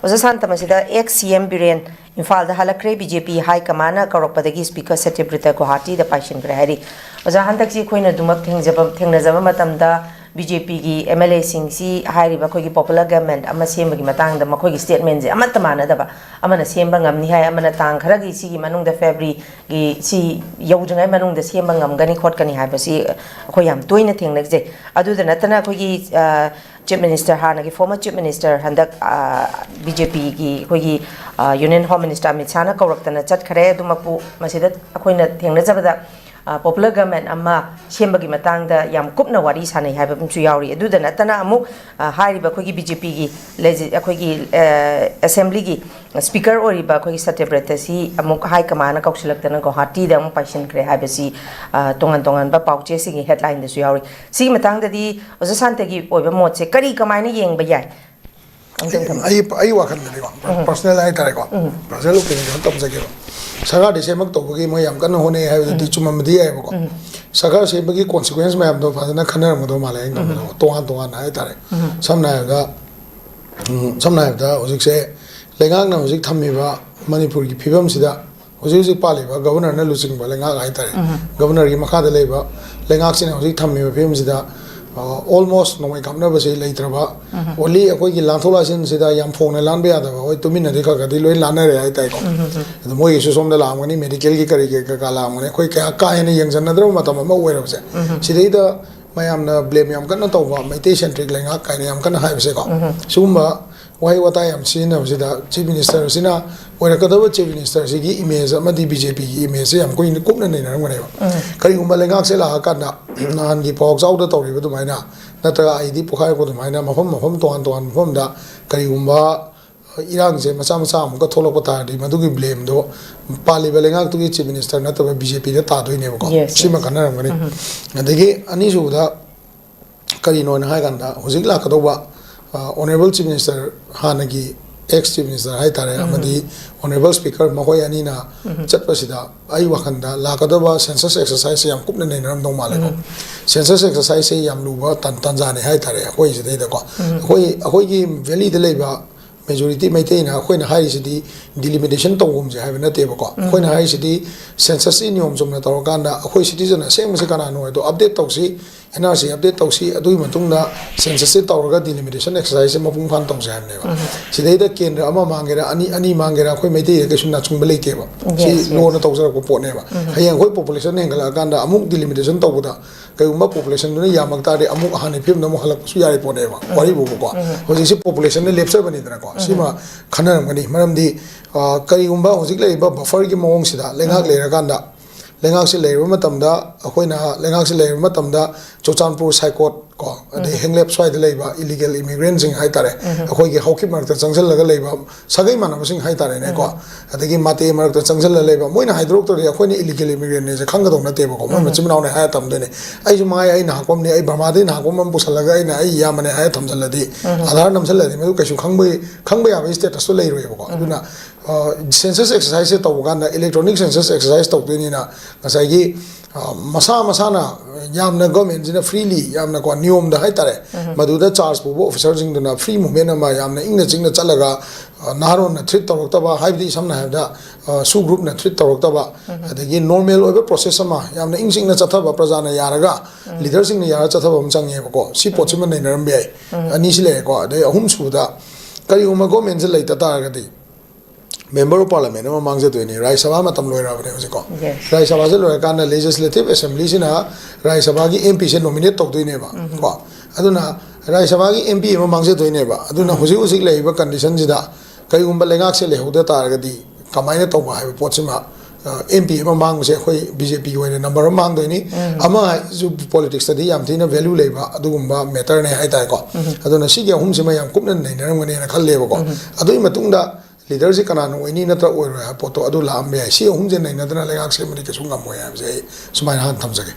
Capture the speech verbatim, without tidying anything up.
ꯑꯣꯖꯥ ꯁꯥꯟꯇ, ꯃꯁꯤꯗ ex C M Biren ꯏꯝꯐꯥꯜꯗ ꯍꯜꯂꯛꯈ꯭ꯔꯦ, B J P high commandꯅ ꯀꯧꯔꯛꯄꯗꯒꯤ Speaker ꯁꯇ꯭ꯌꯕ꯭ꯔꯇ ꯒꯨꯋꯥꯍꯥꯇꯤꯗ ꯄꯥꯏꯁꯤꯟꯈ꯭ꯔꯦ ꯍꯥꯏꯔꯤ꯫ ꯑꯣꯖꯥ, ꯍꯟꯗꯛꯁꯤ ꯑꯩꯈꯣꯏꯅ ꯑꯗꯨꯃꯛ ꯊꯦꯡꯖꯕ, ꯊꯦꯡꯅꯖꯕ ꯃꯇꯝꯗ B JP ꯒꯤ M L A ꯁꯤꯡꯁꯤ ꯍꯥꯏꯔꯤꯕ ꯑꯩꯈꯣꯏꯒꯤ popular government ꯑꯃ ꯁꯦꯝꯕꯒꯤ ꯃꯇꯥꯡꯗ ꯃꯈꯣꯏꯒꯤ statement ꯁꯦ ꯑꯃꯠꯇ ꯃꯥꯟꯅꯗꯕ, ꯑꯃꯅ ꯁꯦꯝꯕ ꯉꯝꯅꯤ ꯍꯥꯏ, ꯑꯃꯅ ꯇꯥꯡ ꯈꯔꯒꯤ ꯁꯤꯒꯤ ꯃꯅꯨꯡꯗ, February ꯒꯤ ꯁꯤ ꯌꯧꯗ꯭ꯔꯤꯉꯩ ꯃꯅꯨꯡꯗ ꯁꯦꯝꯕ ꯉꯝꯒꯅꯤ ꯈꯣꯠꯀꯅꯤ ꯍꯥꯏꯕꯁꯤ ꯑꯩꯈꯣꯏ ꯌꯥꯝ ꯇꯣꯏꯅ ꯊꯦꯡꯅꯖꯩ꯫ ꯑꯗꯨꯗ ꯅꯠꯇꯅ ꯑꯩꯈꯣꯏꯒꯤ, ꯑ, Chief Minister, ꯍꯥꯟꯅꯒꯤ former Chief Minister, ꯍꯟꯗꯛ, ꯑ, B J P ꯒꯤ ꯑꯩꯈꯣꯏꯒꯤ, ꯑ, Union Home Minister ꯑꯃꯤꯠ ꯁꯥꯍꯅ ꯀꯧꯔꯛꯇꯅ ꯆꯠꯈ꯭ꯔꯦ꯫ ꯑꯗꯨꯃꯛꯄꯨ ꯃꯁꯤꯗ ꯑꯩꯈꯣꯏꯅ ꯊꯦꯡꯅꯖꯕꯗ, ꯑ, popular government ꯑꯃ ꯁꯦꯝꯕꯒꯤ ꯃꯇꯥꯡꯗ ꯌꯥꯝ ꯀꯨꯞꯅ ꯋꯥꯔꯤ ꯁꯥꯟꯅꯩ ꯍꯥꯏꯕ ꯑꯃꯁꯨ ꯌꯥꯎꯔꯤ꯫ ꯑꯗꯨꯗ ꯅꯠꯇꯅ ꯑꯃꯨꯛ, ꯑ, ꯍꯥꯏꯔꯤꯕ ꯑꯩꯈꯣꯏꯒꯤ B J P ꯒꯤ ꯂꯦꯖꯤ-, ꯑꯩꯈꯣꯏꯒꯤ, ꯑ, Assembly ꯒꯤ Speaker ꯑꯣꯏꯔꯤꯕ ꯑꯩꯈꯣꯏꯒꯤ ꯁꯇ꯭ꯌꯕ꯭ꯔꯇꯁꯤ ꯑꯃꯨꯛ high commandꯅ ꯀꯧꯁꯤꯜꯂꯛꯇꯅ ꯒꯨꯋꯥꯍꯥꯇꯤꯗ ꯑꯃꯨꯛ ꯄꯥꯏꯁꯤꯟꯈ꯭ꯔꯦ ꯍꯥꯏꯕꯁꯤ, ꯑ, ꯇꯣꯉꯥꯟ ꯇꯣꯉꯥꯟꯕ ꯄꯥꯎꯆꯦꯁꯤꯡꯒꯤ headlineꯗꯁꯨ ꯌꯥꯎꯔꯤ꯫ ꯁꯤꯒꯤ ꯃꯇꯥꯡꯗꯗꯤ ꯑꯣꯖꯥ ꯁꯥꯟꯇꯒꯤ ꯑꯣꯏꯕ ꯃꯣꯠꯁꯦ ꯀꯔꯤ, ꯀꯃꯥꯏꯅ ꯌꯦꯡꯕ ꯌꯥꯏ? ꯑꯝꯇꯪ ꯊꯝꯕꯤꯌꯨ꯫ ꯑꯩ, ꯑꯩ ꯋꯥꯈꯜꯗꯗꯤꯀꯣ, personal ꯍꯥꯏꯇꯥꯔꯦꯀꯣ, personal opinion ꯑꯃ ꯇꯝꯖꯒꯦꯕ꯫ ꯁꯔꯀꯥꯔꯗꯤ ꯁꯦꯝꯃꯛꯇꯧꯕꯒꯤ ꯃꯣꯏ ꯌꯥꯝ ꯀꯟꯅ ꯍꯣꯠꯅꯩ ꯍꯥꯏꯕꯗꯨꯗꯤ ꯆꯨꯝꯃꯝꯕꯗꯤ ꯌꯥꯏꯑꯕꯀꯣ꯫ ꯁꯔꯀꯥꯔ ꯁꯦꯝꯕꯒꯤ consequence ꯃꯌꯥꯝꯗꯣ ꯐꯖꯅ ꯈꯟꯅꯔꯝꯒꯗꯧ ꯃꯥꯜꯂꯦ, ꯑꯩꯅ ꯈꯟꯕꯗꯀꯣ꯫ ꯇꯣꯉꯥꯟ ꯇꯣꯉꯥꯟꯅ ꯍꯥꯏꯇꯥꯔꯦ꯫ ꯁꯝꯅ ꯍꯥꯏꯔꯕꯗ, ꯎꯝ, ꯁꯝꯅ ꯍꯥꯏꯔꯕꯗ, ꯍꯧꯖꯤꯛꯁꯦ ꯂꯩꯉꯥꯛꯅ ꯍꯧꯖꯤꯛ ꯊꯝꯃꯤꯕ ꯃꯅꯤꯄꯨꯔꯒꯤ ꯐꯤꯕꯝꯁꯤꯗ, ꯍꯧꯖꯤꯛ ꯍꯧꯖꯤꯛ ꯄꯥꯜꯂꯤꯕ governorꯅ ꯂꯨꯆꯤꯡꯕ ꯂꯩꯉꯥꯛ ꯍꯥꯏꯇꯥꯔꯦ, governorꯒꯤ ꯃꯈꯥꯗ ꯂꯩꯕ ꯂꯩꯉꯥꯛꯁꯤꯅ ꯍꯧꯖꯤꯛ ꯊꯝꯃꯤꯕ ꯐꯤꯕꯝꯁꯤꯗ, ꯑ, almost ꯅꯣꯡꯃꯩ ꯀꯥꯞꯅꯕꯁꯤ ꯂꯩꯇ꯭ꯔꯕ, only ꯑꯩꯈꯣꯏꯒꯤ ꯂꯥꯟꯊꯣꯛ ꯂꯥꯟꯁꯤꯟꯁꯤꯗ ꯌꯥꯝ ꯐꯣꯡꯅ ꯂꯥꯟꯕ ꯌꯥꯗꯕ, ꯍꯣꯏ, ꯇꯨꯃꯤꯟꯅꯗꯤ ꯈꯔ ꯈꯔꯗꯤ ꯂꯣꯏ ꯂꯥꯟꯅꯔꯦ ꯍꯥꯏꯇꯥꯔꯦꯀꯣ꯫ ꯑꯗꯣ ꯃꯣꯏꯒꯤꯁꯨ ꯁꯣꯝꯗ ꯂꯥꯛꯑꯝꯒꯅꯤ, medicalꯒꯤ ꯀꯔꯤꯒꯤ ꯀꯩꯀꯥ ꯂꯥꯛꯑꯝꯒꯅꯤ, ꯑꯩꯈꯣꯏ ꯀꯌꯥ ꯀꯥ ꯍꯦꯟꯅ ꯌꯦꯡꯁꯤꯟꯅꯗ꯭ꯔꯕ ꯃꯇꯝ ꯑꯃ ꯑꯣꯏꯔꯕꯁꯦ꯫ ꯁꯤꯗꯩꯗ ꯃꯌꯥꯝꯅ blame ꯌꯥꯝ ꯀꯟꯅ ꯇꯧꯕ, ꯃꯩꯇꯩ centric ꯂꯩꯉꯥꯛ ꯀꯥꯏꯅ ꯌꯥꯝ ꯀꯟꯅ ꯍꯥꯏꯕꯁꯦꯀꯣ, ꯁꯤꯒꯨꯝꯕ ꯋꯥꯍꯩ ꯋꯥꯇꯥ ꯌꯥꯝ ꯁꯤꯖꯤꯟꯅꯕꯁꯤꯗ Chief Ministerꯁꯤꯅ, ꯑꯣꯏꯔꯛꯀꯗꯕ Chief Ministerꯁꯤꯒꯤ image ꯑꯃꯗꯤ BJPꯒꯤ imageꯁꯦ ꯌꯥꯝ ꯀꯨꯏꯅ, ꯀꯨꯞꯅ ꯅꯩꯅꯔꯝꯒꯅꯦꯕ꯫ ꯀꯔꯤꯒꯨꯝꯕ ꯂꯩꯉꯥꯛꯁꯦ ꯂꯥꯛꯑꯀꯥꯟꯗ ꯅꯍꯥꯟꯒꯤ ꯄꯥꯎꯆꯥꯎꯗ ꯇꯧꯔꯤꯕ ꯑꯗꯨꯃꯥꯏꯅ, ꯅꯠꯇ꯭ꯔꯒ ꯑꯥꯏꯗꯤ ꯄꯣꯈꯥꯏꯔꯛꯄ ꯑꯗꯨꯃꯥꯏꯅ, ꯃꯐꯝ ꯃꯐꯝ, ꯇꯣꯉꯥꯟ ꯇꯣꯉꯥꯟꯕ ꯃꯐꯝꯗ ꯀꯔꯤꯒꯨꯝꯕ ꯏꯔꯥꯡꯁꯦ ꯃꯆꯥ ꯃꯆꯥ ꯑꯃꯨꯛꯀ ꯊꯣꯛꯂꯛꯄ ꯇꯥꯔꯗꯤ, ꯃꯗꯨꯒꯤ blameꯗꯣ ꯄꯥꯜꯂꯤꯕ ꯂꯩꯉꯥꯛꯇꯨꯒꯤ Chief Minister ꯅꯠꯇꯕ BJPꯗ ꯇꯥꯗꯣꯏꯅꯦꯕꯀꯣ꯫ Yes, ꯁꯤꯃ yes. ꯈꯟꯅꯔꯝꯒꯅꯤ꯫ ꯑꯗꯒꯤ ꯑꯅꯤꯁꯨꯕꯗ, ꯀꯔꯤꯅꯣꯅ ꯍꯥꯏ ꯀꯥꯟꯗ, ꯍꯧꯖꯤꯛ ꯂꯥꯛꯀꯗꯧꯕ, ꯑ, Honourable Chief Minister, ꯍꯥꯟꯅꯒꯤ ex Chief Minister ꯍꯥꯏꯇꯥꯔꯦ, ꯑꯃꯗꯤ Honourable Speaker, ꯃꯈꯣꯏ ꯑꯅꯤꯅ ꯆꯠꯄꯁꯤꯗ ꯑꯩ ꯋꯥꯈꯜꯗ ꯂꯥꯛꯀꯗꯧꯕ census exerciseꯁꯦ ꯌꯥꯝ ꯀꯨꯞꯅ ꯅꯩꯅꯔꯝꯗꯧ ꯃꯥꯜꯂꯦꯀꯣ꯫ Census exerciseꯁꯦ ꯌꯥꯝ ꯂꯨꯕ ꯇꯥꯟ-, ꯇꯥꯟꯖꯥꯅꯤ ꯍꯥꯏꯇꯥꯔꯦ ꯑꯩꯈꯣꯏ ꯁꯤꯗꯩꯗꯀꯣ꯫ ꯑꯩꯈꯣꯏ, ꯑꯩꯈꯣꯏꯒꯤ valleyꯗ ꯂꯩꯕ ꯃꯦꯖꯣꯔꯤꯇꯤ ꯃꯩꯇꯩꯅ ꯑꯩꯈꯣꯏꯅ ꯍꯥꯏꯔꯤꯁꯤꯗꯤ ꯗꯤꯂꯤꯃꯤꯇꯦꯁꯟ ꯇꯧꯒꯨꯝꯁꯦ ꯍꯥꯏꯕ ꯅꯠꯇꯦꯕꯀꯣ꯫ ꯑꯩꯈꯣꯏꯅ ꯍꯥꯏꯔꯤꯁꯤꯗꯤ ꯁꯦꯟꯁꯁꯁꯤ ꯅꯤꯌꯣꯝ ꯆꯨꯝꯅ ꯇꯧꯔꯀꯥꯟꯗ ꯑꯩꯈꯣꯏ ꯁꯤꯇꯤꯖꯟ ꯑꯁꯦꯡꯕꯁꯤ ꯀꯅꯥꯅꯣ ꯍꯥꯏꯗꯣ ꯑꯞꯗꯦꯠ ꯇꯧꯁꯤ, ꯑꯦꯟ ꯑꯥꯔ ꯁꯤ ꯑꯞꯗꯦꯠ ꯇꯧꯁꯤ, ꯑꯗꯨꯒꯤ ꯃꯇꯨꯡꯗ ꯁꯦꯟꯁꯁꯁꯤ ꯇꯧꯔꯒ ꯗꯤꯂꯤꯃꯤꯇꯦꯁꯟ ꯑꯦꯛꯁꯔꯁꯥꯏꯁꯁꯦ ꯃꯄꯨꯡ ꯐꯥꯅ ꯇꯧꯁꯦ ꯍꯥꯏꯕꯅꯦꯕ꯫ ꯁꯤꯗꯩꯗ ꯀꯦꯟꯗ꯭ꯔ ꯑꯃ ꯃꯥꯡꯒꯦꯔꯥ, ꯑꯅꯤ ꯑꯅꯤ ꯃꯥꯡꯒꯦꯔꯥ, ꯑꯩꯈꯣꯏ ꯃꯩꯇꯩꯗ ꯀꯩꯁꯨ ꯑꯆꯨꯝꯕ ꯂꯩꯇꯦꯕ꯫ ꯁꯤ ꯂꯣꯅ ꯇꯧꯖꯔꯛꯄ ꯄꯣꯠꯅꯦꯕ꯫ ꯍꯌꯦꯡ ꯑꯩꯈꯣꯏ ꯄꯣꯄꯨꯂꯦꯁꯟ ꯍꯦꯟꯒꯠꯂꯛꯑꯀꯥꯟꯗ ꯑꯃꯨꯛ ꯗꯤꯂꯤꯃꯤꯇꯦꯁꯟ ꯇꯧꯕꯗ ꯀꯩꯒꯨꯝꯕ ꯄꯣꯄꯨꯂꯦꯁꯟꯗꯨꯅ ꯌꯥꯝꯃꯛ ꯇꯥꯔꯗꯤ ꯑꯃꯨꯛ ꯍꯥꯟꯅ ꯐꯤꯕꯝꯗ ꯑꯃꯨꯛ ꯍꯜꯂꯛꯄꯁꯨ ꯌꯥꯔꯤ ꯄꯣꯠꯅꯦꯕ꯫ ꯋꯥꯔꯤꯕꯨꯕꯀꯣ, ꯍꯧꯖꯤꯛꯁꯤ ꯄꯣꯄꯨꯂꯦꯁꯟꯅ ꯂꯦꯞꯆꯕꯅꯤꯗꯅꯀꯣ꯫ ꯁꯤꯃ ꯈꯟꯅꯔꯝꯒꯅꯤ꯫ ꯃꯔꯝꯗꯤ, ꯑ, ꯀꯔꯤꯒꯨꯝꯕ ꯍꯧꯖꯤꯛ ꯂꯩꯔꯤꯕ ꯕꯐꯔꯒꯤ ꯃꯑꯣꯡꯁꯤꯗ ꯂꯩꯉꯥꯛ ꯂꯩꯔꯀꯥꯟꯗ, ꯂꯩꯉꯥꯛꯁꯤ ꯂꯩꯔꯕ ꯃꯇꯝꯗ, ꯑꯩꯈꯣꯏꯅ ꯂꯩꯉꯥꯛꯁꯤ ꯂꯩꯔꯕ ꯃꯇꯝꯗ ꯆꯨꯔꯆꯥꯟꯄꯨꯔ, ꯁꯥꯏꯀꯣꯠ ꯀꯣ, ꯑꯗꯩ ꯍꯦꯡꯂꯦꯞ ꯁ꯭ꯋꯥꯏꯗ ꯂꯩꯕ ꯏꯂꯤꯒꯦꯜ ꯏꯃꯤꯒ꯭ꯔꯦꯟꯁꯤꯡ ꯍꯥꯏꯇꯥꯔꯦ, ꯑꯩꯈꯣꯏꯒꯤ ꯍꯥꯎꯀꯤꯞ ꯃꯔꯛꯇ ꯆꯪꯁꯤꯜꯂꯒ ꯂꯩꯕ ꯁꯥꯒꯩ ꯃꯥꯟꯅꯕꯁꯤꯡ ꯍꯥꯏꯇꯥꯔꯦꯅꯦꯀꯣ, ꯑꯗꯒꯤ ꯃꯥꯇꯦ ꯃꯔꯛꯇ ꯆꯪꯁꯤꯜꯂ ꯂꯩꯕ, ꯃꯣꯏꯅ ꯍꯥꯏꯗꯣꯔꯛꯇ꯭ꯔꯗꯤ ꯑꯩꯈꯣꯏꯅ ꯏꯂꯤꯒꯦꯜ ꯏꯃꯤꯒ꯭ꯔꯦꯟꯅꯦꯁꯦ ꯈꯪꯒꯗꯧ ꯅꯠꯇꯦꯕꯀꯣ꯫ ꯃꯣꯏ ꯃꯆꯤꯟ ꯃꯅꯥꯎꯅꯦ ꯍꯥꯏꯔ ꯊꯝꯗꯣꯏꯅꯦ꯫ ꯑꯩꯁꯨ ꯃꯉꯥꯏ, ꯑꯩ ꯅꯍꯥꯛꯄꯝꯅꯦ, ꯑꯩ ꯕꯔꯃꯥꯗꯩ ꯅꯍꯥꯛꯄꯝ ꯑꯃ ꯄꯨꯁꯜꯂꯒ ꯑꯩꯅ ꯑꯩ ꯏꯌꯥꯝꯕꯅꯦ ꯍꯥꯏꯔ ꯊꯝꯖꯤꯜꯂꯗꯤ, ꯑꯙꯥꯔ ꯅꯝꯁꯤꯜꯂꯗꯤ ꯃꯗꯨ ꯀꯩꯁꯨ ꯈꯪꯕ, ꯈꯪꯕ ꯌꯥꯕꯒꯤ ꯁ꯭ꯇꯦꯇꯁꯇꯣ ꯂꯩꯔꯣꯏꯕꯀꯣ꯫ ꯑꯗꯨꯅ, ꯑ, ꯁꯦꯟꯁꯁ ꯑꯦꯛꯁꯔꯁꯥꯏꯁꯁꯦ ꯇꯧꯕ ꯀꯥꯟꯗ, ꯏꯂꯦꯛꯇ꯭ꯔꯣꯅꯤꯛ ꯁꯦꯟꯁꯁ ꯑꯦꯛꯁꯔꯁꯥꯏꯁ ꯇꯧꯗꯣꯏꯅꯤꯅ, ꯉꯁꯥꯏꯒꯤ, ꯑ, ꯃꯁꯥ ꯃꯁꯥꯅ ꯌꯥꯝꯅ ꯒꯣꯔꯃꯦꯟꯁꯤꯅ ꯐ꯭ꯔꯤꯂꯤ, ꯌꯥꯝꯅꯀꯣ, ꯅꯤꯌꯣꯝꯗ ꯍꯥꯏꯇꯥꯔꯦ, ꯃꯗꯨꯗ ꯆꯥꯔꯖ ꯄꯨꯕ ꯑꯣꯐꯤꯁꯥꯔꯁꯤꯡꯗꯨꯅ ꯐ꯭ꯔꯤ ꯃꯨꯚꯃꯦꯟ ꯑꯃ, ꯌꯥꯝꯅ ꯏꯪꯅ ꯆꯤꯛꯅ ꯆꯠꯂꯒ, ꯑ, ꯅꯍꯥꯔꯣꯟꯅ ꯊ꯭ꯔꯤꯠ ꯇꯧꯔꯛꯇꯕ, ꯍꯥꯏꯕꯗꯤ ꯁꯝꯅ ꯍꯥꯏꯔꯕꯗ, ꯑ, ꯁꯨ ꯒ꯭ꯔꯨꯞꯅ ꯊ꯭ꯔꯤꯠ ꯇꯧꯔꯛꯇꯕ, ꯑꯗꯒꯤ ꯅꯣꯔꯃꯦꯜ ꯑꯣꯏꯕ ꯄ꯭ꯔꯣꯁꯦꯁ ꯑꯃ, ꯌꯥꯝꯅ ꯏꯪ ꯆꯤꯛꯅ ꯆꯠꯊꯕ, ꯄ꯭ꯔꯖꯥꯅ ꯌꯥꯔꯒ, ꯂꯤꯗꯔꯁꯤꯡꯅ ꯌꯥꯔꯒ ꯆꯠꯊꯕ ꯑꯃ ꯆꯪꯉꯦꯕꯀꯣ꯫ ꯁꯤ ꯄꯣꯠꯁꯤꯃ ꯅꯩꯅꯔꯝꯕ ꯌꯥꯏ꯫ ꯑꯅꯤꯁꯤ ꯂꯩꯔꯦꯀꯣ꯫ ꯑꯗꯩ ꯑꯍꯨꯝꯁꯨꯕꯗ, ꯀꯔꯤꯒꯨꯝꯕ ꯒꯣꯔꯃꯦꯟꯁꯦ ꯂꯩꯇ ꯇꯥꯔꯒꯗꯤ, ꯃꯦꯝꯕꯔ ꯑꯣꯐ ꯄꯥꯔꯂꯃꯦꯟ ꯑꯃ ꯃꯥꯡꯖꯗꯣꯏꯅꯤ꯫ ꯔꯥꯖ꯭ꯌ ꯁꯚꯥ ꯃꯇꯝ ꯂꯣꯏꯔꯕꯅꯦ ꯍꯧꯖꯤꯛꯀꯣ꯫ ꯔꯥꯖ꯭ꯌ ꯁꯚꯥꯁꯦ ꯂꯣꯏꯔꯀꯥꯟꯗ ꯂꯦꯖꯤꯁꯂꯦꯇꯤꯚ ꯑꯦꯁꯦꯝꯕ꯭ꯂꯤꯁꯤꯅ ꯔꯥꯖ꯭ꯌ ꯁꯚꯥꯒꯤ ꯑꯦꯝ ꯄꯤꯁꯦ ꯅꯣꯃꯤꯅꯦꯠ ꯇꯧꯗꯣꯏꯅꯦꯕ ꯀꯣ꯫ ꯑꯗꯨꯅ ꯔꯥꯖ꯭ꯌ ꯁꯚꯥꯒꯤ ꯑꯦꯝ ꯄꯤ ꯑꯃ ꯃꯥꯡꯖꯗꯣꯏꯅꯦꯕ꯫ ꯑꯗꯨꯅ ꯍꯧꯖꯤꯛ ꯍꯧꯖꯤꯛ ꯂꯩꯔꯤꯕ ꯀꯟꯗꯤꯁꯟꯁꯤꯗ ꯀꯔꯤꯒꯨꯝꯕ ꯂꯩꯉꯥꯛꯁꯦ ꯂꯩꯍꯧꯗ ꯇꯥꯔꯒꯗꯤ ꯀꯃꯥꯏꯅ ꯇꯧꯕ ꯍꯥꯏꯕ ꯄꯣꯠꯁꯤꯃ, ꯑꯦꯝ ꯄꯤ ꯑꯃ ꯃꯥꯡꯕꯁꯦ ꯑꯩꯈꯣꯏ ꯕꯤ ꯖꯦ ꯄꯤꯒꯤ ꯑꯣꯏꯅ ꯅꯝꯕꯔ ꯑꯃ ꯃꯥꯡꯗꯣꯏꯅꯤ꯫ ꯑꯃ ꯍꯥꯏꯁꯨ ꯄꯣꯂꯤꯇꯤꯛꯁꯇꯗꯤ ꯌꯥꯝ ꯊꯤꯅ ꯚꯦꯂꯨ ꯂꯩꯕ ꯑꯗꯨꯒꯨꯝꯕ ꯃꯦꯇꯔꯅꯦ ꯍꯥꯏꯇꯥꯔꯦꯀꯣ꯫ ꯑꯗꯨꯅ ꯁꯤꯒꯤ ꯑꯍꯨꯝꯁꯤꯃ ꯌꯥꯝ ꯀꯨꯞꯅ ꯅꯩꯅꯔꯝꯒꯅꯤꯅ ꯈꯜꯂꯦꯕꯀꯣ꯫ ꯑꯗꯨꯒꯤ ꯃꯇꯨꯡꯗ ꯂꯤꯗꯔꯁꯤ ꯀꯅꯥꯅ ꯑꯣꯏꯅꯤ ꯅꯠꯇ꯭ꯔ ꯑꯣꯏꯔꯣꯏ ꯍꯥꯏꯕ ꯄꯣꯠꯇꯣ ꯑꯗꯨ ꯂꯥꯛꯑꯝꯕ ꯌꯥꯏ꯫ ꯁꯤ ꯑꯍꯨꯝꯁꯦ ꯅꯩꯅꯗꯅ ꯂꯩꯉꯥꯛ ꯁꯦꯝꯕꯗꯤ ꯀꯩꯁꯨ ꯉꯝꯃꯣꯏ ꯍꯥꯏꯕꯁꯦ ꯑꯩ ꯁꯨꯃꯥꯏꯅ ꯍꯥꯟꯅ ꯊꯝꯖꯒꯦ꯫